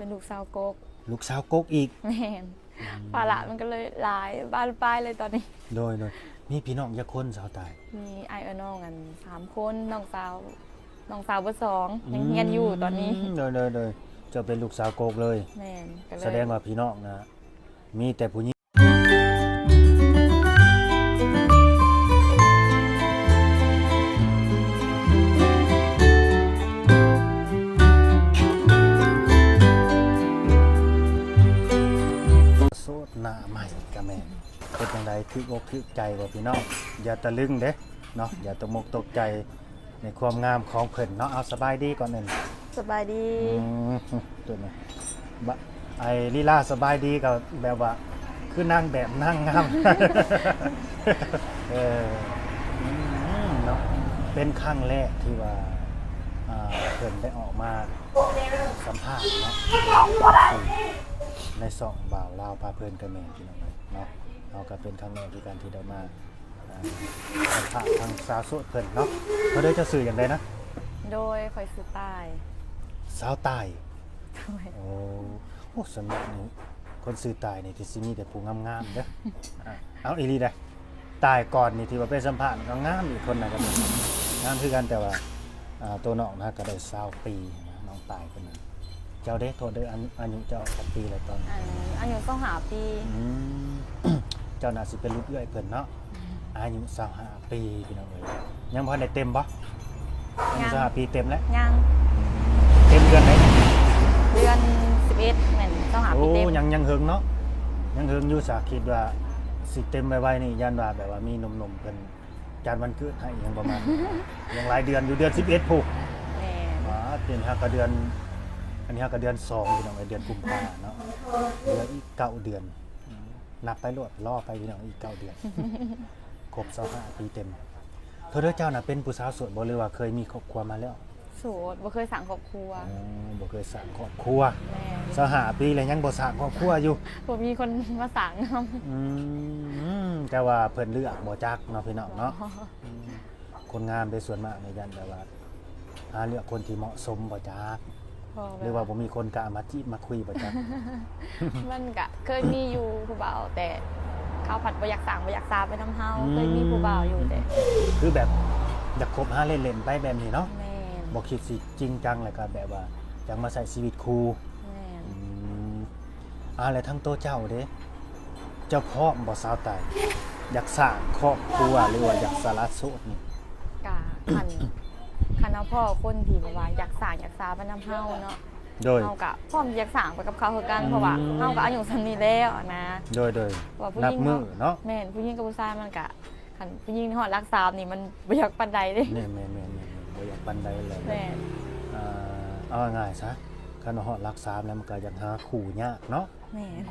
ເປັນລູກສາວກົກ. ລູກສາວກົກອີກ? ແມ່ນ. ອືມ ພາລະມັນກໍເລີຍຫຼາຍ ບານປາຍເລີຍຕອນນີ້. ໂດຍ ໂດຍ. ມີພີ່ນ້ອງຈັກຄົນສາວຕ່າຍ? ມີອ້າຍເອື້ອຍນ້ອງ ອັນ ສາມຄົນ, ນ້ອງສາວ ນ້ອງສາວເບິດສອງ ຍັງຮຽນຢູ່ຕອນນີ້. ອືມ ໂດຍ ໂດຍ ໂດຍ. ເຈົ້າເປັນລູກສາວກົກເລີຍ? ແມ່ນ. ກໍເລີຍ ສະແດງວ່າພີ່ນ້ອງນະ ມີແຕ່ຜູ້ຍິງ. ໂສດໜ້າໃໝ່ກະແມ່ນ. ເປັນຈັ່ງໃດ ຖືກອົກຖືກໃຈບໍ່ພີ່ນ້ອງ? ຢ່າຕະລຶງເດ້ເນາະ, ຢ່າຕົກມົກຕົກໃຈ ໃນຄວາມງາມຂອງເພິ່ນເນາະ. ເອົາ ສະບາຍດີກ່ອນເອີ້ນ. ສະບາຍດີ. ອືມ ຕົວນີ້ ບະ ໄອ້ລີລາ ສະບາຍດີ ກໍແບບວ່າຄືນາງແບບນາງງາມ. ເອີ ອືມ ເນາະ ເປັນຄັ້ງແລກທີ່ວ່າ ອ່າ ເພິ່ນໄດ້ອອກມາສຳພາດເນາະ ໃນຊ່ອງບ່າວລາວພາເພີນກະແມ່ນ ພີ່ນ້ອງເອີຍເນາະ. ເຮົາກໍເປັນຄັ້ງແລກຄືກັນທີ່ໄດ້ມາ ອ່າ ສຳພາດທາງສາວໂສດເພິ່ນເນາະ. ເພິ່ນເດີ ເຈົ້າຊື່ຫຍັງໃດນະ? ໂດຍ ຂ້ອຍຊື່ຕ່າຍ. ສາວຕ່າຍ? ໂດຍ. ໂອ້ ໂອ້ ສ່ວນມາກນີ້ ຄົນຊື່ຕ່າຍນີ້ ທີ່ຊິມີແຕ່ຜູ້ງາມໆເດີ. ອ່າ ເອົາ ອີ່ຫຼີໃດ໋ ຕ່າຍກ່ອນນີ້ ທີ່ວ່າໄປສຳພາດກໍງາມອີກ ຄົນນັ້ນກໍງາມຄືກັນ. ແຕ່ວ່າ ອ່າ ໂຕນ້ອງນະ ກໍໄດ້ຊາວປີນະ ນ້ອງຕ່າຍເພິ່ນນະ. ເຈົ້າເດ້ ໂທດເດີ ອາຍຸ ອາຍຸເຈົ້າຈັກປີແລ້ວຕອນນີ້? ອັນ ອາຍຸຊາວຫ້າປີ. ອືມ ເຈົ້າໜ້າຊິເປັນລູກເອື້ອຍເພິ່ນເນາະ. ອືມ ອາຍຸຊາວຫ້າປີ ພີ່ນ້ອງເອີຍ. ຍັງບໍ່ທັນໄດ້ເຕັມບໍ່? ອາຍຸຊາວຫ້າປີເຕັມແລ້ວ? ຍັງ. ເຕັມເດືອນໃດ? ເດືອນສິບເອັດ ແມ່ນ ຊາວຫ້າປີເຕັມ. ໂອ້ ຍັງ ຍັງເຫິງເນາະ ຍັງເຫິງຢູ່ສາ. ຄິດວ່າຊິເຕັມໄວໆນີ້ ຢ້ານວ່າແບບວ່າມີໜຸ່ມໆເພິ່ນ ຈັດວັນເກີດໃຫ້ຫຍັງປະມານນີ້ ຍັງຫຼາຍເດືອນຢູ່ ເດືອນສິບເອັດພຸ້ນ. ແມ່ນ. ວ່າ ອັນນີ້ຫາກະເດືອນ ອັນນີ້ຫາກະເດືອນສອງ ພີ່ນ້ອງເອີຍ ເດືອນກຸມພາເນາະ. ເຫຼືອອີກເກົ້າເດືອນ ອືມ ນັບໄປໂລດ ລໍໄປ ພີ່ນ້ອງ ອີກເກົ້າເດືອນ ຄົບຊາວຫ້າປີເຕັມ. ໂທດເດີ ເຈົ້ານະເປັນຜູ້ສາວໂສດບໍ່ ຫຼືວ່າເຄີຍມີຄອບຄົວມາແລ້ວ? ໂສດ ບໍ່ເຄີຍສ້າງຄອບຄົວ. ອໍ ບໍ່ເຄີຍສ້າງຄອບຄົວ. ແມ່ນ. ຊາວຫ້າປີແລ້ວຍັງບໍ່ສ້າງຄອບຄົວຢູ່? ບໍ່ມີຄົນມາສ້າງນຳ. ອືມ ແຕ່ວ່າເພິ່ນເລືອກບໍ່ຈັກເນາະ ພີ່ນ້ອງເນາະ. ອືມ ຄົນງາມເດ້ ສ່ວນມາກນີ້ຢ້ານແບບວ່າ ຫາເລືອກຄົນທີ່ເໝາະສົມບໍ່ຈັກ ຫຼືວ່າບໍ່ມີຄົນກ້າມາຈີບມາຄຸຍບໍ່ຈັກ. ມັນກະເຄີຍມີຢູ່ຜູ້ບ່າວ ແຕ່ເຂົາພັດບໍ່ຢາກສ້າງບໍ່ຢາກສາໄປນຳເຮົາ. ອືມ ເຄີຍມີຜູ້ບ່າວຢູ່ ແຕ່ຄືແບບຢາກຄົບຫາເລ່ນໆໄປແບບນີ້ເນາະ. ແມ່ນ. ບໍ່ຄິດຊິຈິງຈັງ ແລ້ວກະແບບວ່າຢາກມາໃຊ້ຊີວິດຄູ່. ແມ່ນ. ອືມ ອ່າ ແລ້ວທາງໂຕເຈົ້າເດ້ ເຈົ້າພ້ອມບໍ່ສາວຕ່າຍ ຢາກສ້າງຄອບຄົວ ຫຼືວ່າຢາກສະຫຼະໂສດນີ້? ກະຄັນ ຄັນເຮົາພໍ້ຄົນທີ່ແບບວ່າຢາກສ້າງຢາກສາໄປນຳເຮົາເນາະ. ໂດຍ. ເຮົາກະພ້ອມຢາກສ້າງໄປກັບເຂົາຄືກັນ. ອືມ ເພາະວ່າເຮົາກະອາຍຸສ່ຳນີ້ແລ້ວນະ. ໂດຍໆ. ເພາະວ່າຜູ້ຍິງເນາະ ແມ່ນ ຜູ້ຍິງກັບຜູ້ຊາຍມັນກະ ຄັນຜູ້ຍິງຮອດຫຼັກສາມນີ້ມັນບໍ່ຢາກປານໃດເດ້. ແມ່ນໆໆໆ ບໍ່ຢາກປານໃດແຫຼະ. ແມ່ນ. ເອີ ເອົາງ່າຍໆຊະ ຄັນວ່າຮອດຫຼັກສາມແລ້ວ ມັນກໍຢາກຫາຄູ່ຍາກເນາະ. ແມ່ນ.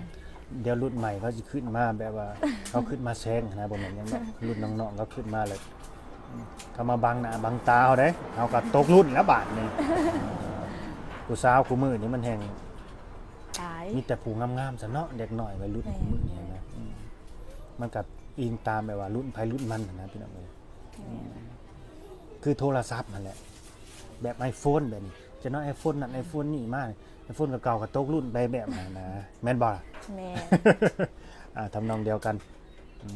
ດຽວລຸ້ນໃໝ່ເຂົາຊິຂຶ້ນມາແບບວ່າ ເຂົາຂຶ້ນມາແຊງຫັ້ນນະ ບໍ່ແມ່ນຫຍັງດອກ. ລຸ້ນນ້ອງໆເຂົາຂຶ້ນມາແລ້ວ ເຂົາມາບັງໜ້າບັງຕາເຮົາເດ້ ເຮົາກໍຕົກລຸ້ນແລ້ວບາດນີ້. ຜູ້ສາວຄູ່ມື້ນີ້ມັນແຮ່ງ ຕາຍ ມີແຕ່ຜູ້ງາມໆຊະເນາະ ເດັກນ້ອຍໄວລຸ້ນ ແມ່ນ ຄູ່ມື້ນີ້ນະ. ອືມ ມັນກໍອີງຕາມແບບວ່າລຸ້ນໃຜລຸ້ນມັນຫັ້ນນະ ພີ່ນ້ອງເອີຍ. ແມ່ນ. ອືມ ຄືໂທລະສັບຫັ້ນແຫຼະ ແບບໄອໂຟນແບບນີ້ ຈະນ້ອຍໄອໂຟນນັ້ນ ອືມ ໄອໂຟນນີ້ມາ ໄອໂຟນເກົ່າໆກໍຕົກລຸ້ນໄປແບບນັ້ນນະ ແມ່ນບໍ່ລະ? ແມ່ນ. ອ່າ ທຳນອງດຽວກັນ. ອື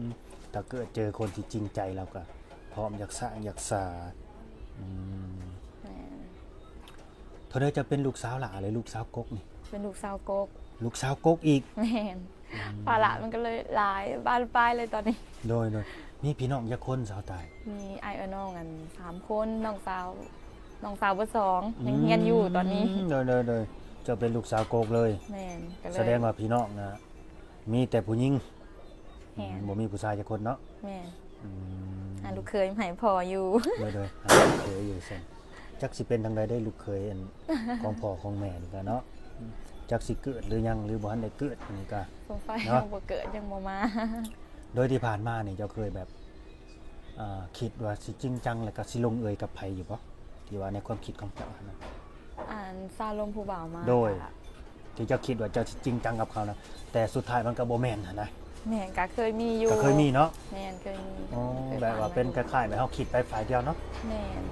ມ ຖ້າເກີດເຈີຄົນທີ່ຈິງໃຈ ລາວກໍພ້ອມຢາກສ້າງຢາກສາ. ອືມ ແມ່ນ. ໂທດເດີ ເຈົ້າເປັນລູກສາວຫຼ້າ ຫຼືລູກສາວກົກນີ້? ເປັນລູກສາວກົກ. ລູກສາວກົກອີກ? ແມ່ນ. ອືມ ພາລະມັນກໍເລີຍຫຼາຍ ບານປາຍເລີຍຕອນນີ້. ໂດຍໆ. ມີພີ່ນ້ອງຈັກຄົນສາວຕ່າຍ? ມີອ້າຍເອື້ອຍນ້ອງ ອັນ ສາມຄົນ, ນ້ອງສາວ ນ້ອງສາວເບິດສອງ ອືມ ຍັງຮຽນຢູ່ຕອນນີ້. ໂດຍໆໆ. ເຈົ້າເປັນລູກສາວກົກເລີຍ? ແມ່ນ. ກໍເລີຍ ສະແດງວ່າພີ່ນ້ອງນະ ມີແຕ່ຜູ້ຍິງ. ແມ່ນ. ອືມ ບໍ່ມີຜູ້ຊາຍຈັກຄົນເນາະ? ແມ່ນ. ອືມ ອ່າ ລູກເຂີຍໃຫ້ພໍ່ຢູ່. ໂດຍໆ ອ່າ ລູກເຂີຍຢູ່ຊັ້ນ. ຈັກຊິເປັນທາງໃດເດ້ ລູກເຂີຍ ອັນ ຂອງພໍ່ຂອງແມ່ນີ້ກະເນາະ ຈັກຊິເກີດຫຼືຍັງ ຫຼືບໍ່ທັນໄດ້ເກີດນີ້ກະ ສົງໄສເນາະ ຍັງບໍ່ເກີດ ຍັງບໍ່ມາ. ໂດຍທີ່ຜ່ານມານີ້ ເຈົ້າເຄີຍແບບ ເອີ ຄິດວ່າຊິຈິງຈັງ ແລ້ວກະຊິລົງເອີຍກັບໃຜຢູ່ບໍ່? ທີ່ວ່າໃນຄວາມຄິດຂອງເຈົ້າຫັ້ນນະ. ອັນ ສາລົມຜູ້ບ່າວມາ. ໂດຍ. ທີ່ເຈົ້າຄິດວ່າເຈົ້າຊິຈິງຈັງກັບເຂົານະ ແຕ່ສຸດທ້າຍມັນກໍບໍ່ແມ່ນຫັ້ນນະ. ແມ່ນ. ກໍເຄີຍມີຢູ່. ກໍເຄີຍມີເນາະ. ແມ່ນ ເຄີຍມີ. ອໍ ແບບວ່າເປັນຄ້າຍໆແບບເຮົາຄິດໄປຝ່າຍດຽວເນາະ. ແມ່ນ.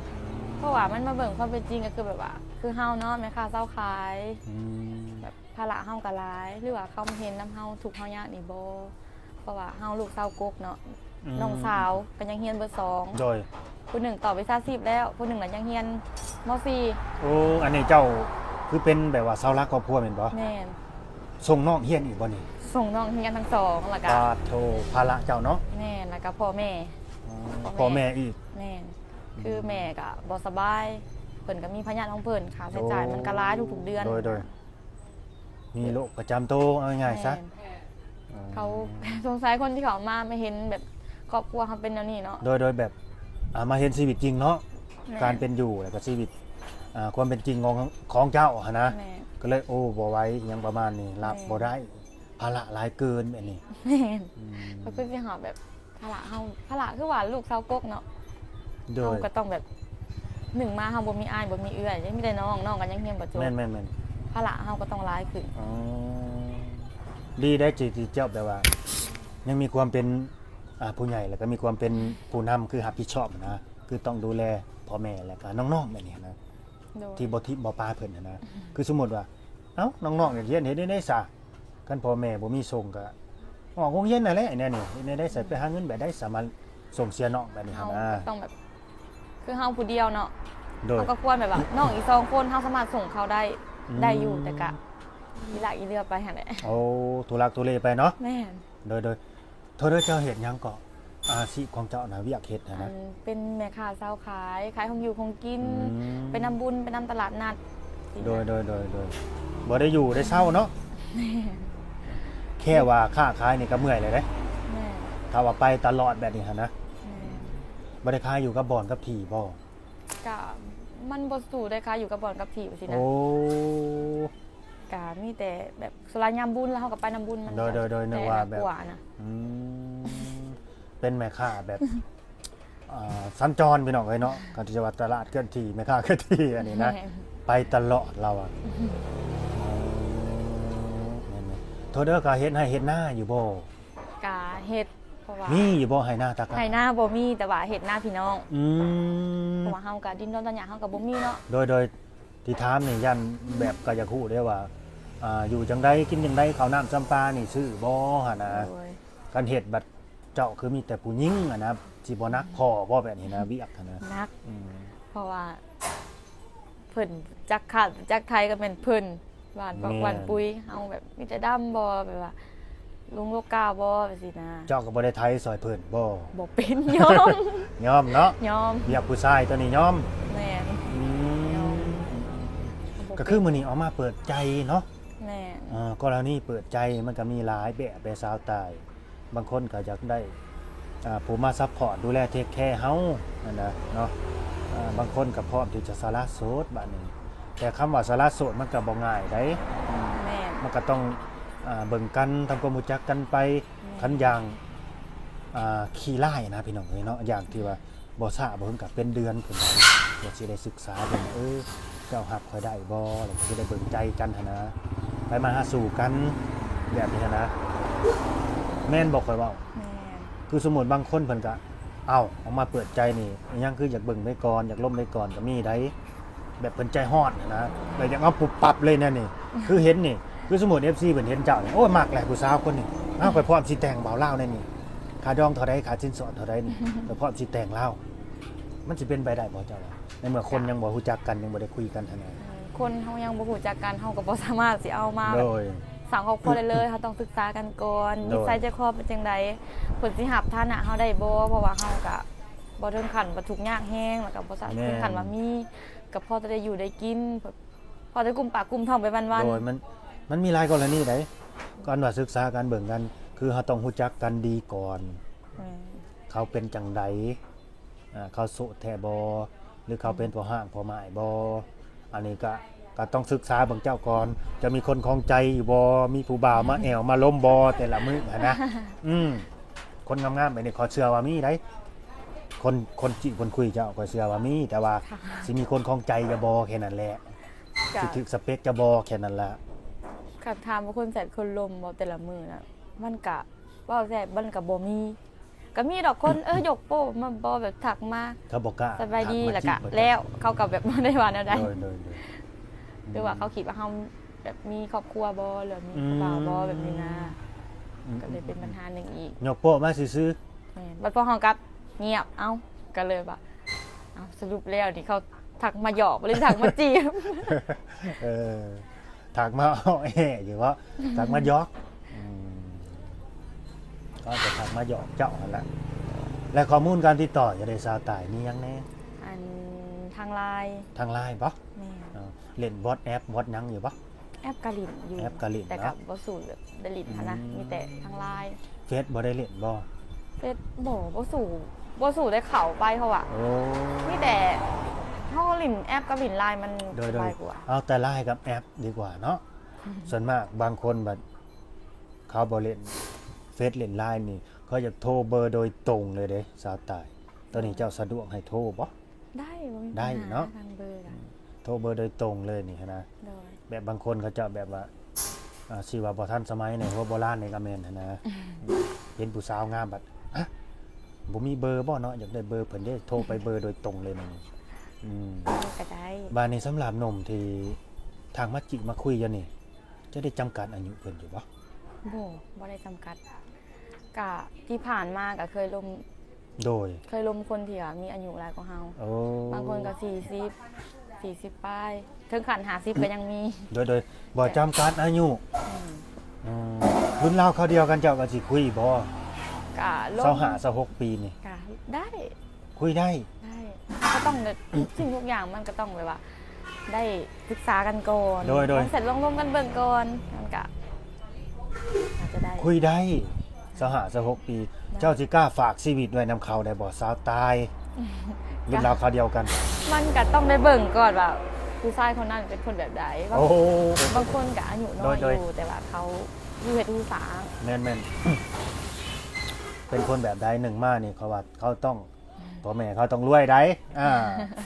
ອືມ ເພາະວ່າມັນມາເບິ່ງຄວາມເປັນຈິງ ກໍຄືແບບວ່າ ຄືເຮົາເນາະ ແມ່ຄ້າຊາວຂາຍ ອືມ ແບບພາລະເຮົາກໍຫຼາຍ ຫຼືວ່າເຂົາມາເຫັນນຳເຮົາທຸກເຮົາຍາກນີ້ບໍ່? ເພາະວ່າເຮົາລູກຊາວກົກເນາະ ອືມ ນ້ອງສາວກໍຍັງຮຽນເບີສອງ ໂດຍ ຜູ້ໜຶ່ງຕໍ່ວິຊາຊີບແລ້ວ ຜູ້ໜຶ່ງລະຍັງຮຽນ ມໍສີ່. ໂອ້ ອັນນີ້ເຈົ້າຄືເປັນແບບວ່າເສົາຫຼັກຄອບຄົວແມ່ນບໍ່? ແມ່ນ. ສົ່ງນ້ອງຮຽນອີກບໍ່ນີ້? ສົ່ງນ້ອງຮຽນທັງສອງ ແລ້ວກະ ປາດໂທ ພາລະເຈົ້າເນາະ? ແມ່ນ ແລ້ວກະພໍ່ແມ່ ອໍ ພໍ່ແມ່ ພໍ່ແມ່ອີກ. ແມ່ນ. ອືມ ຄືແມ່ກະບໍ່ສະບາຍ ເພິ່ນກະມີພະຍາດຂອງເພິ່ນ ຄ່າໃຊ້ຈ່າຍມັນກະຫຼາຍທຸກໆເດືອນ. ໂດຍ ໂດຍ ມີໂລກປະຈຳໂຕ ເອົາງ່າຍໆຊະ. ແມ່ນ. ເຂົາ ສົງໄສຄົນທີ່ເຂົາມາ ມາເຫັນແບບຄອບຄົວເຮົາເປັນແນວນີ້ເນາະ. ໂດຍ ໂດຍແບບ ອ່າ ມາເຫັນຊີວິດຈິງເນາະ. ແມ່ນ. ການເປັນຢູ່ ແລ້ວກໍຊີວິດ ອ່າ ຄວາມເປັນຈິງຂອງ ຂອງເຈົ້າຫັ້ນນະ. ແມ່ນ. ກໍເລີຍ ໂອ້ ບໍ່ໄຫວ ອີ່ຫຍັງປະມານນີ້ ຮັບ ແມ່ນ ບໍ່ໄດ້ ພາລະຫຼາຍເກີນແບບນີ້. ແມ່ນ. ອືມ ກໍຄືຊິຫາແບບ ພາລະເຮົາ ພາລະຄືວ່າລູກຊາວກົກເນາະ. ໂດຍ. ເຮົາກໍຕ້ອງແບບ ໜຶ່ງມາເຮົາບໍ່ມີອ້າຍບໍ່ມີເອື້ອຍ ມີແຕ່ນ້ອງ ນ້ອງກໍຍັງຮຽນບໍ່ຈົບ. ແມ່ນໆໆ. ພາລະເຮົາກໍຕ້ອງຫຼາຍຂຶ້ນ. ອໍ ດີໄດ໋ ທີ່ ທີ່ເຈົ້າແບບວ່າ ຍັງມີຄວາມເປັນ ອ່າ ຜູ້ໃຫຍ່ ແລ້ວກໍມີຄວາມເປັນຜູ້ນຳ ຄືຮັບຜິດຊອບນະ ຄືຕ້ອງດູແລພໍ່ແມ່ ແລ້ວກໍນ້ອງໆແບບນີ້ນະ. ໂດຍ. ທີ່ບໍ່ຖິ້ມບໍ່ປະເພິ່ນຫັ້ນນະ. ອືມ ຄືສົມມຸດວ່າ ເອົ້າ ນ້ອງໆຢາກຮຽນເຮັດແນວໃດຊະ? ຄັນພໍ່ແມ່ບໍ່ມີສົ່ງກໍອອກໂຮງຮຽນນັ້ນແຫຼະ ແນວນີ້ ເຮັດແນວໃດຊະ? ອືມ ໄປຫາເງິນແບບໃດຊະມາສົ່ງເສຍນ້ອງແບບນີ້ຫັ້ນນະ? ເຮົາກໍຕ້ອງແບບ ຄືເຮົາຜູ້ດຽວເນາະ. ໂດຍ. ເຮົາກໍຄວນແບບວ່າ ນ້ອງອີກສອງຄົນ ເຮົາສາມາດສົ່ງເຂົາໄດ້ ອືມ ໄດ້ຢູ່ ແຕ່ກະອີຫຼາກອີເຫຼືອໄປຫັ້ນແຫຼະ. ໂອ້ ທຸລັກທຸເລໄປເນາະ. ແມ່ນ. ໂດຍໆ. ໂທດເດີ ເຈົ້າເຮັດຫຍັງເກາະ? ອາຊີບຂອງເຈົ້ານະ ວຽກເຮັດຫັ້ນນະ? ອັນ ເປັນແມ່ຄ້າຊາວຂາຍ ຂາຍຂອງຢູ່ຂອງກິນ ອືມ ໄປນຳບຸນ ໄປນຳຕະຫຼາດນັດ. ໂດຍໆໆໆ. ບໍ່ໄດ້ຢູ່ໄດ້ເຊົາເນາະ. ແມ່ນ. ແຄ່ວ່າຄ້າຂາຍນີ້ກໍເມື່ອຍແລ້ວເດ້. ແມ່ນ. ຖ້າວ່າໄປຕະຫຼອດແບບນີ້ຫັ້ນນະ. ແມ່ນ. ບໍ່ໄດ້ຂາຍຢູ່ກັບບ່ອນກັບທີ່ບໍ່? ກະມັນບໍ່ສູ້ໄດ້ຂາຍຢູ່ກັບບ່ອນກັບທີ່ຊີ້ນະ. ໂອ້ ກະມີແຕ່ແບບ ສ່ວນຫຼາຍຍາມບຸນ ແລ້ວເຮົາກໍໄປນຳບຸນ ມັນ ໂດຍໆໆ ແບບ ອືມ ເປັນແມ່ຄ້າແບບ ເອີ ສັນຈອນພີ່ນ້ອງເອີຍເນາະ. ເຂົາຈະວ່າຕະຫຼາດເຄື່ອນທີ່ ແມ່ຄ້າເຄື່ອນທີ່ ອັນນີ້ນະ. ແມ່ນ. ໄປຕະຫຼອດລາວອະ. ອືມ ແມ່ນໆ. ໂທດເດີ ກະເຮັດໄຮ່ເຮັດນາຢູ່ບໍ່? ກະເຮັດ ເພາະວ່າ ມີຢູ່ບໍ່ໄຮ່ນາຕາກະ? ໄຮ່ນາບໍ່ມີ ແຕ່ວ່າເຮັດນາພີ່ນ້ອງ. ອືມ ເພາະວ່າເຮົາກະດິນດອນຕອນຫຍ້າເຮົາກະບໍ່ມີເນາະ. ໂດຍໆ. ທີ່ຖາມນີ້ຢ້ານແບບກໍຢາກຮູ້ເດ້ວ່າ ອ່າ ຢູ່ຈັ່ງໃດ ກິນຈັ່ງໃດ ເຂົ້ານ້ຳຊຳປານີ້ຊື້ບໍ່ຫັ້ນນະ? ໂດຍ. ຄັນເຮັດບັດເຈົ້າຄືມີແຕ່ຜູ້ຍິງຫັ້ນນະ ຊິບໍ່ໜັກພໍ້ບໍ່ແບບນີ້ນະ ວຽກຫັ້ນນະ? ໜັກ. ອືມ ເພາະວ່າເພິ່ນຈັກຂ້າວຈັກໄຖກໍແມ່ນເພິ່ນ ຫວ່ານປັກ ແມ່ນ ຫວ່ານປຸ໋ຍ ເຮົາແບບມີແຕ່ດຳບໍ່ ແບບວ່າ ລຸງໂລກາບໍ່ ແບບຊີ້ນະ. ເຈົ້າກໍບໍ່ໄດ້ໄຖຊ່ອຍເພິ່ນບໍ່? ບໍ່ເປັນ ຍອມ ຍອມເນາະ. ຍອມ. ວຽກຜູ້ຊາຍຕົວນີ້ຍອມ. ແມ່ນ. ອືມ ຍອມ. ກໍຄືມື້ນີ້ເອົາມາເປີດໃຈເນາະ. ແມ່ນ. ເອີ ກໍລະນີເປີດໃຈມັນກໍມີຫຼາຍແບບເດ້ສາວຕາຍ. ບາງຄົນກໍຢາກໄດ້ ອ່າ ຜູ້ມາຊັບພອດດູແລເທກແຄເຮົາຫັ້ນນະເນາະ. ອ່າ ບາງຄົນກໍພ້ອມທີ່ຈະສະຫຼະໂສດບາດນີ້ ແຕ່ຄຳວ່າສະຫຼະໂສດມັນກໍບໍ່ງ່າຍໃດ. ແມ່ນ. ມັນກໍຕ້ອງ ອ່າ ເບິ່ງກັນ ທຳຄວາມຮູ້ຈັກກັນໄປ. ແມ່ນ. ຄັນຢ່າງ ອ່າ ຂີ້ລ້າຍນະພີ່ນ້ອງເອີຍເນາະ ຢ່າງທີ່ວ່າບໍ່ຊ້າບໍ່ເຖິງກໍເປັນເດືອນພຸ້ນນະ ກວ່າຊິໄດ້ສຶກສາເບິ່ງ ເອີ ເຈົ້າຮັກຂ້ອຍໄດ້ບໍ່ ແລ້ວກໍຊິໄດ້ເບິ່ງໃຈກັນຫັ້ນນະ ໄປມາຫາສູ່ກັນແບບນີ້ຫັ້ນນະ. ແມ່ນບໍ່ຂ້ອຍເວົ້າ? ແມ່ນ. ຄືສົມມຸດບາງຄົນເພິ່ນກໍ ເອົ້າ ອອກມາເປີດໃຈນີ້ ອີຫຍັງຄືຢາກເບິ່ງໄວ້ກ່ອນ ຢາກລົມໄວ້ກ່ອນກໍມີໃດ. ແບບເພິ່ນໃຈຮ້ອນຫັ້ນນະ ແບບຢາກເອົາປຸບປັບເລີຍແນວນີ້. ຄືເຫັນນີ້ ຄືສົມມຸດເອັຟຊີເພິ່ນເຫັນເຈົ້ານີ້ ໂອ້ຍ ມັກແຫຼະຜູ້ສາວຄົນນີ້ ອ້າວ ຂ້ອຍພ້ອມຊິແຕ່ງບ່າວລາວແນວນີ້ ຄ່າດອງເທົ່າໃດ ຄ່າສິນສອດເທົ່າໃດນີ້ ຂ້ອຍພ້ອມຊິແຕ່ງລາວ. ມັນຊິເປັນໄປໄດ້ບໍ່ເຈົ້າວ່າ ໃນເມື່ອຄົນຍັງບໍ່ຮູ້ຈັກກັນ ຍັງບໍ່ໄດ້ຄຸຍກັນຫັ້ນນະ? ຄົນເຮົາຍັງບໍ່ຮູ້ຈັກກັນ ເຮົາກໍບໍ່ສາມາດຊິເອົາມາແບບ ໂດຍ ສ້າງຄອບຄົວໄດ້ເລີຍ. ເຮົາຕ້ອງສຶກສາກັນກ່ອນ ໂດຍ ນິໄສໃຈຄໍເປັນຈັ່ງໃດ ເພິ່ນຊິຮັບຖານະເຮົາໄດ້ບໍ່ ເພາະວ່າເຮົາກໍບໍ່ເຖິງຂັ້ນວ່າທຸກຍາກແຮງ ແລ້ວກໍບໍ່ ແມ່ນ ເຖິງຂັ້ນວ່າມີ ກໍພໍແຕ່ໄດ້ຢູ່ໄດ້ກິນ ພໍແຕ່ກຸ້ມປາກກຸ້ມທ້ອງໄປວັນໆ. ໂດຍ ມັນ ມັນມີຫຼາຍກໍລະນີໃດ໋ ການວ່າສຶກສາກັນເບິ່ງກັນ ຄືເຮົາຕ້ອງຮູ້ຈັກກັນດີກ່ອນ. ແມ່ນ. ເຂົາເປັນຈັ່ງໃດ ອ່າ ເຂົາໂສດແທ້ບໍ່ ຫຼືເຂົາເປັນ ອືມ ພໍ່ຮ້າງພໍ່ໝ້າຍບໍ່? ອັນນີ້ກະ ກະຕ້ອງສຶກສາເບິ່ງເຈົ້າກ່ອນ ຈະມີຄົນຄອງໃຈຢູ່ບໍ່? ມີຜູ້ບ່າວມາແອວມາລົມບໍ່ແຕ່ລະມື້ຫັ້ນນະ? ອືມ ຄົນງາມໆແບບນີ້ ຂ້ອຍເຊື່ອວ່າມີໃດ໋ ຄົນ ຄົນຈີບຄົນຄຸຍເຈົ້າ ຂ້ອຍເຊື່ອວ່າມີ ແຕ່ວ່າ ຊິມີຄົນຄອງໃຈເຈົ້າບໍ່ ແຄ່ນັ້ນແຫຼະ ຊິຖືກສະເປັກເຈົ້າບໍ່ ແຄ່ນັ້ນລະ. ຄັນຖາມວ່າຄົນແຊດຄົນລົມບໍ່ແຕ່ລະມື້ນະ ມັນກະ ເວົ້າແຊດມັນກະບໍ່ມີ. ກໍມີດອກຄົນ ເອີ ຍົກໂປ້ມາບໍ່ ແບບທັກມາ ເຂົາບໍ່ກ້າ ສະບາຍດີ ທັກມາ ແລ້ວກໍ ຈີບບໍ່ ແລ້ວ ເຂົາກໍແບບບໍ່ໄດ້ວ່າແນວໃດ ໂດຍ ໂດຍ ໂດຍ ຫຼືວ່າເຂົາຄິດວ່າເຮົາແບບມີຄອບຄົວບໍ່ ຫຼືວ່າມີ ອືມ ຜູ້ບ່າວບໍ່ ແບບນີ້ນະ ອືມ ກໍເລີຍເປັນບັນຫາໜຶ່ງອີກ ຍົກໂປ້ມາຊື່ໆ ແມ່ນ ບັດພໍເຮົາກັບງຽບ ເອົ້າ ກໍເລີຍວ່າ ເອົ້າ ສະຫຼຸບແລ້ວນີ້ເຂົາທັກມາຫຍອກ ຫຼືທັກມາຈີບ ເອີ ທັກມາເອາະແອະຢູ່ເບາະ ທັກມາຫຍອກ ອືມ ເຂົາອາດຈະທັກມາຫຍອກເຈົ້າຫັ້ນລະ ແລະ ຂໍ້ມູນການຕິດຕໍ່ຈະໄດ້ສາວຕາຍມີຫຍັງແດ່? ອັນ ທາງ LINE ທາງ LINE ເບາະ? ແມ່ນ ເອີ ຫຼິ້ນ WhatsApp ຫຍັງຢູ່ເບາະ? ແອັບກະຫຼິ້ນຢູ່ ແອັບກະຫຼິ້ນ ແຕ່ ເນາະ ກໍບໍ່ສູ້ແບບໄດ້ຫຼິ້ນຫັ້ນນະ ອືມ ມີແຕ່ທາງ LINE ເຟສບໍ່ໄດ້ຫຼິ້ນບໍ່? ເຟສບໍ່ ບໍ່ສູ້ ບໍ່ສູ້ໄດ້ເຂົ້າໄປ ເພາະວ່າ ໂອ້ ມີແຕ່ເຮົາຫຼິ້ນແອັບກັບຫຼິ້ນ LINE ມັນ ໂດຍ ສະບາຍກວ່າ ເອົາແຕ່ LINE ກັບແອັບດີກວ່າເນາະ ສ່ວນມາກບາງຄົນບັດເຂົາບໍ່ຫຼິ້ນເຟສ ຫຼິ້ນ LINE ນີ້ ເຂົາຢາກໂທເບີໂດຍຕົງເລີຍເດ້ ສາວຕາຍ ຕອນນີ້ເຈົ້າສະດວກໃຫ້ໂທບໍ່? ໄດ້ ບໍ່ມີ ໄດ້ເນາະ ທາງເບີ ໂທເບີໂດຍຕົງເລີຍນີ້ຫັ້ນນະ ໂດຍ ແບບບາງຄົນເຂົາເຈົ້າແບບວ່າ ອ່າ ຊິວ່າບໍ່ທັນສະໄໝໃນຫົວໂບລານນີ້ກໍແມ່ນຫັ້ນນະ ເຫັນຜູ້ສາວງາມບັດ ຮະ ບໍ່ມີເບີບໍ່ເນາະ ຢາກໄດ້ເບີເພິ່ນເດ້ ໂທໄປເບີໂດຍຕົງເລີຍນີ້ ອືມ ກໍໄດ້ ບາດນີ້ສຳລັບໜຸ່ມທີ່ທັກມາຈີບມາຄຸຍຢູ່ນີ້ ເຈົ້າໄດ້ຈຳກັດອາຍຸເພິ່ນຢູ່ບໍ່? ບໍ່ ບໍ່ໄດ້ຈຳກັດ ກະທີ່ຜ່ານມາກະເຄີຍລົມ ໂດຍ ເຄີຍລົມຄົນທີ່ວ່າມີອາຍຸຫຼາຍກວ່າເຮົາ ໂອ້ ບາງຄົນກໍສີ່ສິບ ສີ່ສິບປາຍ ເຖິງຂັ້ນຫ້າສິບກໍຍັງມີ ໂດຍ ໂດຍ ບໍ່ຈຳກັດອາຍຸ ອືມ ອືມ ລຸ້ນລາວຄາວດຽວກັນເຈົ້າກໍຊິຄຸຍບໍ່? ກະລົມ ຊາວຫ້າ ຊາວຫົກປີນີ້ ກະໄດ້ ຄຸຍໄດ້ ໄດ້ ກໍຕ້ອງ ສິ່ງທຸກຢ່າງມັນກໍຕ້ອງແບບວ່າ ໄດ້ສຶກສາກັນກ່ອນ ໂດຍ ໂດຍ ລອງເສັດລອງລົມກັນເບິ່ງກ່ອນ ມັນກະອາດຈະໄດ້ ຄຸຍໄດ້ ຊາວຫ້າ ຊາວຫົກປີ ໄດ້ ເຈົ້າຊິກ້າຝາກຊີວິດໄວ້ນຳເຂົາໄດ້ບໍ່ ສາວຕາຍ? ລຸ້ນລາວຄາວດຽວກັນ ມັນກະຕ້ອງໄດ້ເບິ່ງກ່ອນວ່າ ຜູ້ຊາຍຄົນນັ້ນເປັນຄົນແບບໃດ ບາງ ໂອ້ ບາງຄົນກະອາຍຸນ້ອຍ ໂດຍ ໂດຍ ຢູ່ ແຕ່ວ່າເຂົາຮູ້ເຮັດຮູ້ສາ ແມ່ນໆ ເປັນຄົນແບບໃດ ໜຶ່ງມານີ້ ເຂົາວ່າເຂົາຕ້ອງ ພໍ່ແມ່ເຂົາຕ້ອງລວຍໃດ໋ ອ່າ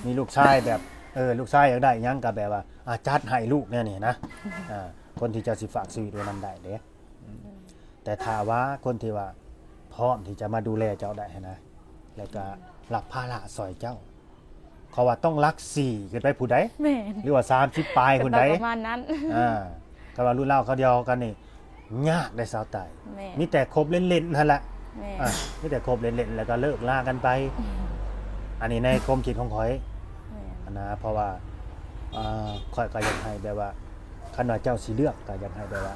ມີລູກຊາຍແບບ ເອີ ລູກຊາຍຢາກໄດ້ຫຍັງກໍແບບວ່າ ອ່າ ຈັດໃຫ້ລູກແນວນີ້ນະ ອ່າ ຄົນທີ່ເຈົ້າຊິຝາກຊີວິດໄວ້ນຳໄດ້ເດ້ ອືມ ແຕ່ຖ້າວ່າຄົນທີ່ວ່າພ້ອມທີ່ຈະມາດູແລເຈົ້າໄດ້ຫັ້ນນະ ແລ້ວກໍ ອືມ ຮັບພາລະຊ່ອຍເຈົ້າ ເຂົາວ່າຕ້ອງຫຼັກສີ່ຂຶ້ນໄປພຸ້ນໃດ໋ ແມ່ນ ຫຼືວ່າສາມສິບປາຍພຸ້ນໃດ໋ ກໍຕ້ອງປະມານນັ້ນ ອ່າ ຄັນວ່າລຸ້ນລາວຄາວດຽວກັນນີ້ ຍາກເດ້ສາວຕາຍ ແມ່ນ ມີແຕ່ຄົບເລ່ນໆຫັ້ນແຫຼະ ແມ່ນ ອ່າ ມີແຕ່ຄົບເລ່ນໆ ແລ້ວກໍເລີກລາກັນໄປ ອືມ ອັນນີ້ໃນຄວາມຄິດຂອງຂ້ອຍ ແມ່ນ ຫັ້ນນະ ເພາະວ່າ ອ່າ ຂ້ອຍກໍຢາກໃຫ້ແບບວ່າ ຄັນວ່າເຈົ້າຊິເລືອກ ກໍຢາກໃຫ້ແບບວ່າ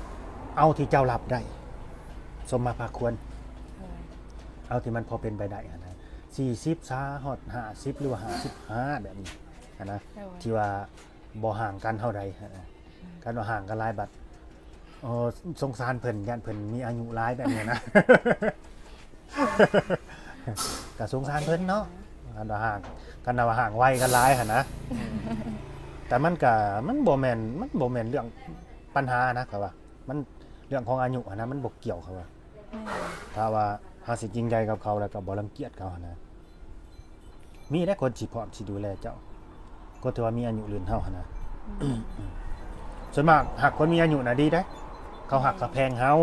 ເອົາທີ່ເຈົ້າຮັບໄດ້ ສົມມາພາຄວນ ໂດຍ ເອົາທີ່ມັນພໍເປັນໄປໄດ້ຫັ້ນນະ ສີ່ສິບ ຊາຮອດຫ້າສິບ ຫຼືວ່າຫ້າສິບຫ້າ ແບບນີ້ຫັ້ນນະ ໂດຍ ທີ່ວ່າບໍ່ຫ່າງກັນເທົ່າໃດຫັ້ນນະ ອືມ ຄັນວ່າຫ່າງກັນຫຼາຍບັດ ເອີ ສົງສານເພິ່ນ ຢ້ານເພິ່ນມີອາຍຸຫຼາຍແບບນີ້ນະ ກໍສົງສານເພິ່ນເນາະ ຄັນວ່າຫ່າງ ຄັນວ່າຫ່າງໄວກັນຫຼາຍຫັ້ນນະ ແຕ່ມັນກໍ ມັນບໍ່ແມ່ນ ມັນບໍ່ແມ່ນເລື່ອງປັນຫານະ ຂ້ອຍວ່າ ມັນເລື່ອງຂອງອາຍຸຫັ້ນນະ ມັນບໍ່ກ່ຽວ ຂ້ອຍວ່າ ແມ່ນ ຖ້າວ່າເຮົາຊິຈິງໃຈກັບເຂົາ ແລ້ວກໍບໍ່ລັງກຽດເຂົາຫັ້ນນະ ມີແດ່ຄົນຊິພ້ອມຊິດູແລເຈົ້າ ຄົນທີ່ວ່າມີອາຍຸລຸ້ນເຮົາຫັ້ນນະ ອືມ ສ່ວນມາກຮັກຄົນມີອາຍຸນະດີເດ້ ເຂົາຮັກເຂົາແພງເຮົາ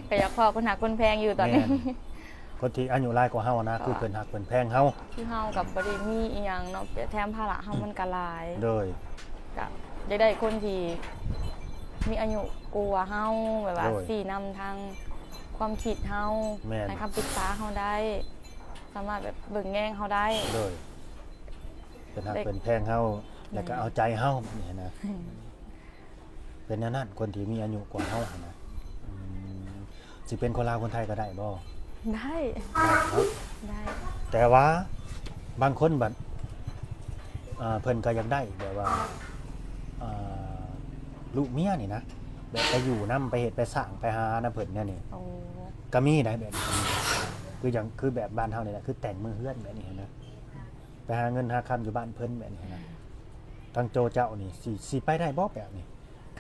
ກໍຢາກພໍ້ຄົນຮັກຄົນແພງຢູ່ຕອນນີ້ ແມ່ນ ຄົນທີ່ອາຍຸຫຼາຍກວ່າເຮົານະ ເພາະວ່າ ຄືເພິ່ນຮັກເພິ່ນແພງເຮົາ ຄືເຮົາກໍບໍ່ໄດ້ມີອີ່ຫຍັງເນາະ ແຖມພາລະເຮົາມັນກໍຫຼາຍ ໂດຍ ກໍຢາກໄດ້ຄົນທີ່ມີອາຍຸກວ່າເຮົາ ແບບວ່າ ໂດຍ ຊີ້ນຳທາງຄວາມຄິດເຮົາ ແມ່ນ ໃຫ້ຄຳປຶກສາເຮົາໄດ້ ສາມາດແບບເບິ່ງແຍງເຮົາໄດ້ ໂດຍ ເພິ່ນຮັກເພິ່ນແພງເຮົາ ແລ້ວກໍເອົາໃຈເຮົາ ແບບນີ້ນະ ອືມ ເປັນແນວນັ້ນ ຄົນທີ່ມີອາຍຸກວ່າເຮົາຫັ້ນນະ ອືມ ຊິເປັນຄົນລາວຄົນໄທກໍໄດ້ບໍ່? ໄດ້ ໄດ້ເນາະ ໄດ້ ແຕ່ວ່າບາງຄົນບັດ ເອີ ເພິ່ນກໍຢາກໄດ້ແບບວ່າ ເອີ ລູກເມຍນີ້ນະ ແບບໄປຢູ່ນຳ ໄປເຮັດໄປສ້າງໄປຫານຳເພິ່ນແນວນີ້ ໂອ້ ກໍມີໄດ໋ ແບບນີ້ ຄືຫຍັງ ຄືແບບບ້ານເຮົານີ້ແຫຼະ ຄືແຕ່ງມືເຮືອນແບບນີ້ຫັ້ນນະ ໄປຫາເງິນຫາຄຳຢູ່ບ້ານເພິ່ນແບບນີ້ຫັ້ນນະ ທາງໂຕເຈົ້ານີ້ ຊິ ຊິໄປໄດ້ບໍ່ແບບນີ້?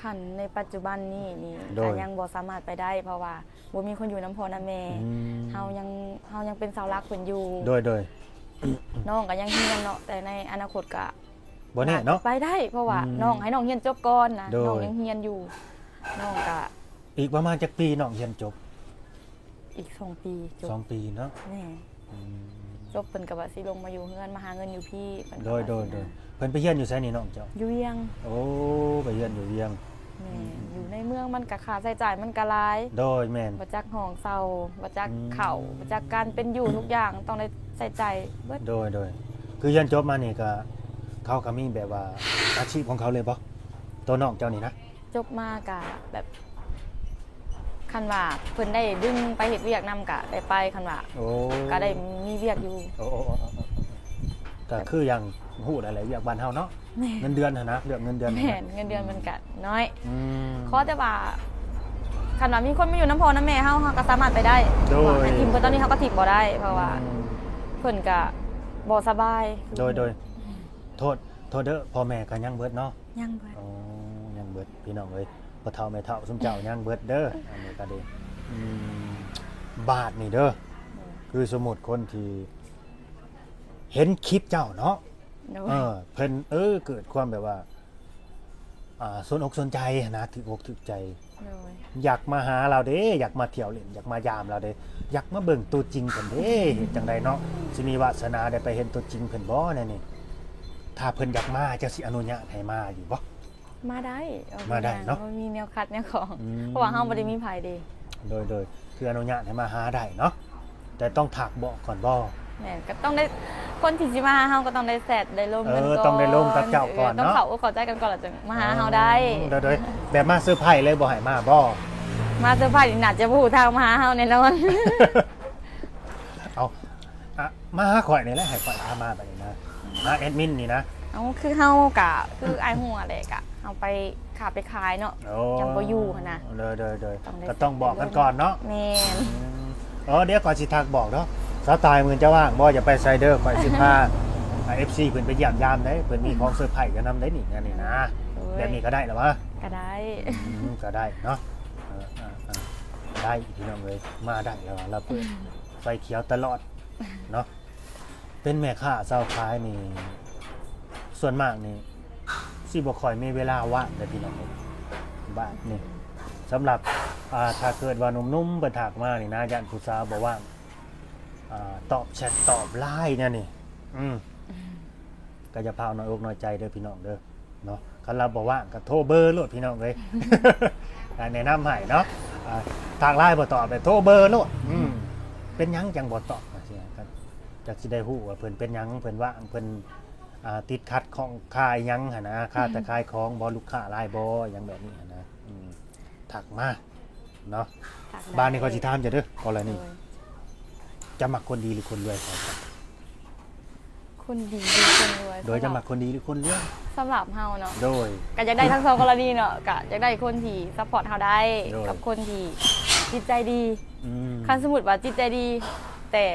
ຄັນໃນປັດຈຸບັນນີ້ນີ້ ໂດຍ ກໍຍັງບໍ່ສາມາດໄປໄດ້ ເພາະວ່າບໍ່ມີຄົນຢູ່ນຳພໍ່ນຳແມ່ ອືມ ເຮົາຍັງ ເຮົາຍັງເປັນເສົາຫຼັກເພິ່ນຢູ່ ໂດຍ ໂດຍ ນ້ອງກໍຍັງຮຽນເນາະ ແຕ່ໃນອະນາຄົດກໍ ບໍ່ແນ່ເນາະ ອາດຈະໄປໄດ້ ເພາະວ່າ ອືມ ນ້ອງ ໃຫ້ນ້ອງຮຽນຈົບກ່ອນນະ ໂດຍ ນ້ອງຍັງຮຽນຢູ່ ນ້ອງກໍ ອີກປະມານຈັກປີນ້ອງຮຽນຈົບ? ອີກສອງປີຈົບ. ສອງປີເນາະ. ແມ່ນ. ອືມ ຈົບເພິ່ນກໍວ່າຊິລົງມາຢູ່ເຮືອນ ມາຫາເງິນຢູ່ພີ້ ເພິ່ນກໍ ໂດຍ ວ່າ ໂດຍ ຊິ ໂດຍ ນະ. ເພິ່ນໄປຮຽນຢູ່ໃສນີ້ນ້ອງເຈົ້າ? ຢູ່ວຽງ. ໂອ້ ໄປຮຽນຢູ່ວຽງ. ແມ່ນ. ອືມ ຢູ່ໃນເມືອງມັນກໍຄ່າໃຊ້ຈ່າຍມັນກໍຫຼາຍ. ໂດຍ ແມ່ນ. ບໍ່ຈັກຫ້ອງເຊົ່າ ບໍ່ຈັກ ອືມ ເຂົ້າ ບໍ່ຈັກການເປັນຢູ່ ທຸກຢ່າງຕ້ອງໄດ້ໃຊ້ຈ່າຍເບິດ. ໂດຍ ໂດຍ. ຄືຮຽນຈົບມານີ້ກໍ ເຂົາກໍມີແບບວ່າອາຊີບຂອງເຂົາເລີຍບໍ່? ໂຕນ້ອງເຈົ້ານີ້ນະ? ຈົບມາກະແບບ ຄັນວ່າເພິ່ນໄດ້ດຶງໄປເຮັດວຽກນຳກະໄດ້ໄປ ຄັນວ່າ ໂອ້ ກະໄດ້ມີວຽກຢູ່. ໂອ້ ໂອ້ ໂອ້ ໂອ້ ໂອ້ ກະຄືຢ່າງຮູ້ແຫຼະ ວຽກບ້ານເຮົາເນາະ. ແມ່ນ. ເງິນເດືອນຫັ້ນນະ ເລື່ອງເງິນເດືອນຫັ້ນນະ. ແມ່ນ. ເງິນເດືອນມັນກະນ້ອຍ. ອືມ ຂໍແຕ່ວ່າ ຄັນວ່າມີຄົນມາຢູ່ນຳພໍ່ນຳແມ່ເຮົາ ເຮົາກໍສາມາດໄປໄດ້. ໂດຍ. ໃຫ້ຖິ້ມເພິ່ນຕອນນີ້ເຮົາກໍຖິ້ມບໍ່ໄດ້ ເພາະວ່າ ອືມ ເພິ່ນກະບໍ່ສະບາຍ. ໂດຍ ໂດຍ. ໂທດ ໂທດເດີ ພໍ່ແມ່ກໍຍັງເບິດເນາະ? ຍັງເບິດ. ອໍ ຍັງເບິດ ພີ່ນ້ອງເອີຍ ພໍ່ເຖົ້າແມ່ເຖົ້າຊຸມເຈົ້າຍັງເບິດເດີ ອັນນີ້ກໍດີ. ອືມ ບາດນີ້ເດີ ໂດຍ ຄືສົມມຸດຄົນທີ່ເຫັນຄລິບເຈົ້າເນາະ. ໂດຍ. ເອີ ເພິ່ນ ເອີ ເກີດຄວາມແບບວ່າ ອ່າ ສົນອົກສົນໃຈຫັ້ນນະ ຖືກອົກຖືກໃຈ. ໂດຍ. ຢາກມາຫາລາວເດ້ ຢາກມາທ່ຽວຫຼິ້ນ ຢາກມາຢາມລາວເດ້ ຢາກມາເບິ່ງຕົວຈິງເພິ່ນເດ້. ເຮັດຈັ່ງໃດເນາະ ຊິມີວາສະໜາໄດ້ໄປເຫັນຕົວຈິງເພິ່ນບໍ່ແນວນີ້? ຖ້າເພິ່ນຢາກມາ ເຈົ້າຊິອະນຸຍາດໃຫ້ມາຢູ່ບໍ່? ມາໄດ້. ມາໄດ້ເນາະ ບໍ່ມີແນວຂັດແນວຂ້ອງ. ອືມ ເພາະວ່າເຮົາບໍ່ໄດ້ມີໃຜເດ້. ໂດຍ ໂດຍ. ຄືອະນຸຍາດໃຫ້ມາຫາໄດ້ເນາະ ແຕ່ຕ້ອງທັກບອກກ່ອນບໍ່? ແມ່ນ ກໍຕ້ອງໄດ້ ຄົນທີ່ຊິມາຫາເຮົາກໍຕ້ອງໄດ້ແຊັດ ໄດ້ລົມກັນກ່ອນ. ເອີ ຕ້ອງໄດ້ລົມກັບເຈົ້າກ່ອນເນາະ. ເອີ ຕ້ອງເຂົ້າອົກເຂົ້າໃຈກັນກ່ອນ ແລ້ວຈຶ່ງມາຫາເຮົາໄດ້. ອໍ ໂດຍ ໂດຍ. ແບບມາເຊີໄພຣສ໌ເລີຍ ບໍ່ໃຫ້ມາບໍ່? ມາເຊີໄພຣສ໌ນີ້ໜ້າຈະບໍ່ຮູ້ທາງມາຫາເຮົາແນ່ນອນ. ເອົາ ອະ ມາຫາຂ້ອຍນີ້ແຫຼະ ໃຫ້ຂ້ອຍພາມາບາດນີ້ນະ ຫາແອດມິນນີ້ນະ. ເອົາ ຄືເຮົາກະ ຄືອ້າຍຮູ້ແຫຼະ ກະເຮົາໄປຄ້າໄປຂາຍເນາະ. ໂອ້ ຍັງບໍ່ຢູ່ຫັ້ນນະ. ໂດຍ ໂດຍ ໂດຍ. ຕ້ອງໄດ້ ກໍຕ້ອງບອກກັນກ່ອນເນາະ. ແມ່ນ. ອືມ ເອີ ດຽວຂ້ອຍຊິທັກບອກເນາະ ສາວຕາຍ ມື້ອື່ນເຈົ້າວ່າງບໍ່? ຢ່າໄປໃສເດີ ຂ້ອຍຊິພາ ອ່າ ເອັຟຊີ ເພິ່ນໄປຢ້ຽມຢາມໄດ໋ ເພິ່ນມີຂອງເຊີໄພຣສ໌ກັນນຳໄດ໋ນີ້ ແນວນີ້ນະ. ໂດຍ. ແບບນີ້ກໍໄດ້ລະຫວາ? ກໍໄດ້. ອືມ ກໍໄດ້ເນາະ. ເອີ ເອີ ເອີ ໄດ້ ພີ່ນ້ອງເອີຍ ມາໄດ້ລະຫວາ? ລາວເປີດໄຟຂຽວຕະຫຼອດເນາະ. ເປັນແມ່ຄ້າຊາວຂາຍນີ້ ສ່ວນມາກນີ້ຊິບໍ່ຄ່ອຍມີເວລາວ່າງເດ້ພີ່ນ້ອງເອີຍ. ບາດນີ້ ສຳລັບ ອ່າ ຖ້າເກີດວ່າໜຸ່ມໆເພິ່ນທັກມານີ້ນະ ຢ້ານຜູ້ສາວບໍ່ວ່າງ ອ່າ ຕອບແຊັດຕອບໄລນ໌ແນວນີ້ ອືມ ກໍຢ່າພາວນ້ອຍອົກນ້ອຍໃຈເດີພີ່ນ້ອງເດີ. ເນາະ ຄັນລາວບໍ່ວ່າງກໍໂທເບີໂລດພີ່ນ້ອງເອີຍ. ອ່າ ແນະນຳໃຫ້ເນາະ ອ່າ ທາງໄລນ໌ບໍ່ຕອບ ໂທເບີໂລດ. ອືມ ເປັນຫຍັງຈັ່ງບໍ່ຕອບ? ຈັ່ງຊິໄດ້ຮູ້ວ່າເພິ່ນເປັນຫຍັງ ເພິ່ນວ່າງ ເພິ່ນ ອ່າ ຕິດຂັດຂ້ອງຄາອີ່ຫຍັງຫັ້ນນະ ຄາແຕ່ຂາຍຂອງບໍ່ ລູກຄ້າຫຼາຍບໍ່ ຫຍັງແບບນີ້ຫັ້ນນະ. ອືມ ທັກມາເນາະ. ບາດນີ້ຂ້ອຍຊິຖາມເຈົ້າເດີ ກໍລະນີ ເຈົ້າມັກຄົນດີ ຫຼື ຄົນລວຍ? ຄົນດີ ຫຼື ຄົນລວຍ? ໂດຍ ເຈົ້າມັກຄົນດີ ຫຼື ຄົນລວຍ? ສຳລັບເຮົາເນາະ ໂດຍ ກໍຢາກໄດ້ທັງສອງກໍລະນີເນາະ ກໍຢາກໄດ້ຄົນທີ່ຊັບພອດເຮົາໄດ້ ກັບຄົນທີ່ຈິດໃຈດີ. ອືມ ຄັນສົມມຸດວ່າຈິດໃຈດີ ແຕ່